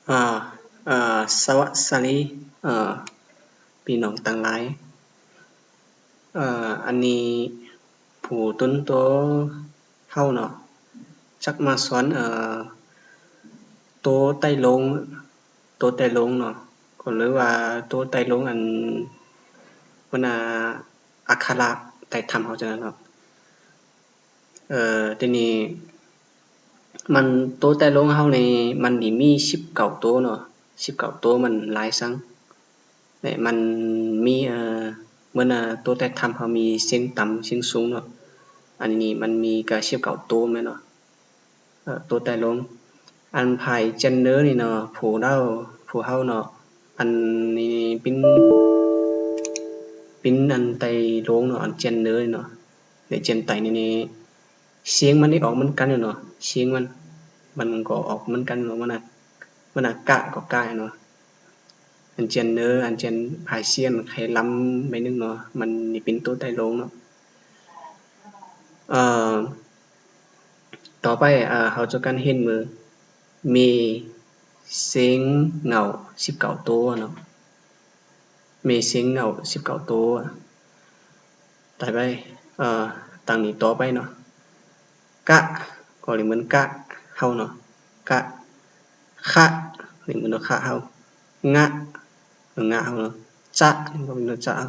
ເອີ ເອີ ສະຫວັດດີ ເອີ ພີ່ນ້ອງທັງຫຼາຍ. ເອີ ອັນນີ້ຜູ້ຕົ້ນໂຕເຮົາເນາະ ຈັກມາສອນ ເອີ ໂຕໄຕ້ລົງ ໂຕໄຕ້ລົງເນາະ ກໍຫຼືວ່າໂຕໄຕ້ລົງ ອັນ ບັນດາອັກຂະລະໄຕ້ທຳເຮົາຈັ່ງນັ້ນເນາະ. ເອີ ທີນີ້ມັນ ໂຕໄຕ້ລົງເຮົານີ້ ມັນມີສິບເກົ້າໂຕເນາະ ສິບເກົ້າໂຕ ມັນຫຼາຍສັງ ແລະ ມັນມີ ເອີ ເໝືອນ ເອີ ໂຕໄຕ້ທຳເຮົາມີສຽງຕ່ຳສຽງສູງເນາະ ອັນນີ້ມັນມີກະສິບເກົ້າໂຕແມ່ນເນາະ. ເອີ ໂຕໄຕ້ລົງ ອັນພາຍຈຽນເນີນີ້ເນາະ ຜູ້ເຮົາ ຜູ້ເຮົາເນາະ ອັນນີ້ເປັນ ເປັນອັນໄຕ້ລົງເນາະ ອັນຈຽນເນີນີ້ເນາະ ແລະ ຈຽນໄຕ້ນີ້ ນີ້ ສຽງມັນນີ້ອອກເໝືອນກັນຢູ່ເນາະ ສຽງມັນ ມັນກໍອອກເໝືອນກັນເນາະ ມັນນະ ມັນນະ ກະກໍກະເນາະ. ອັນຈຽນເນີ ອັນຈຽນພາຍສຽງໄຄລຳໄປໜຶ່ງເນາະ ມັນນີ້ເປັນໂຕໄຕ້ລົງເນາະ. ເອີ ຕໍ່ໄປ ເອີ ເຮົາຈະການຮຽນມື້ ມີສຽງເຫງົ້າສິບເກົ້າໂຕເນາະ ມີສຽງເຫງົ້າສິບເກົ້າໂຕ. ຕໍ່ໄປ ເອີ ຕັ້ງນີ້ຕໍ່ໄປເນາະ ກະ ກໍເລີຍເໝືອນກະເຮົາເນາະ ກະ ຂະ ນີ້ເໝືອນຂະເຮົາ ງະ ງະເຮົາເນາະ ຈະ ນີ້ກໍເໝືອນຈະເຮົາ.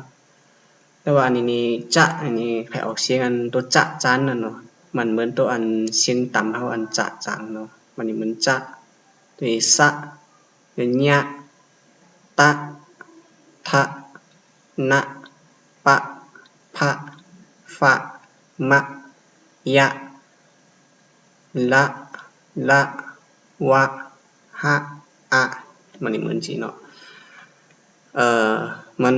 ແຕ່ວ່າອັນນີ້ນີ້ ຈະ ອັນນີ້ໃຫ້ອອກສຽງອັນຕົວຈະຈານນັ້ນເນາະ ມັນເໝືອນຕົວອັນສຽງຕ່ຳເຮົາ ອັນຈະຈານເນາະ ມັນນີ້ເໝືອນຈະ. ຕົວນີ້ ສະ ຍະ ຕະ ທະ ນະ ປະ ພະ ຟະ ມະ ຍະ ລະ ລະ ວະ ຫະ ອະ ມັນນີ້ເໝືອນຊີ້ເນາະ. ເອີ ມັນ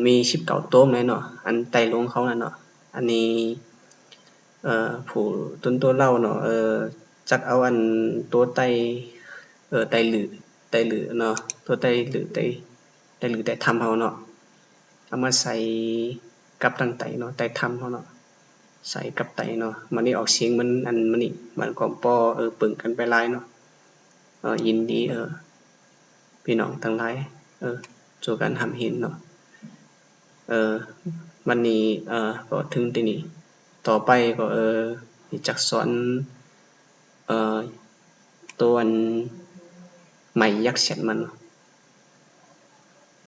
ມີສິບເກົ້າໂຕແມ່ນເນາະ ອັນໄຕ້ລົງເຂົານັ້ນເນາະ. ອັນນີ້ ເອີ ຜູ້ຕົ້ນໂຕເລົ່າເນາະ ເອີ ຈັກເອົາອັນໂຕໄຕ້ ເອີ ໄຕ້ລື ໄຕ້ລືເນາະ ໂຕໄຕ້ລື ໄຕ້ ໄຕ້ລືໄຕ້ທຳເຮົາເນາະ ເອົາມາໃສ່ກັບທາງໃຕ້ເນາະ ໄຕ້ທຳເຮົາເນາະ ໃສ່ກັບໄຕ້ເນາະ ມັນນີ້ອອກສຽງເໝືອນອັນ ມັນນີ້ ມັນກໍບໍ່ ເອີ ເປິງກັນໄປຫຼາຍເນາະ. ເອີ ຍິນດີ ເອີ ພີ່ນ້ອງທັງຫຼາຍ ເອີ ສູ່ກັນຮ່ຳຮຽນເນາະ. ເອີ ວັນນີ້ ເອີ ກໍເຖິງທີ່ນີ້ ຕໍ່ໄປກໍ ເອີ ຊິຈັກສອນ ເອີ ໂຕອັນໄມ້ຍັກແຊດມັນ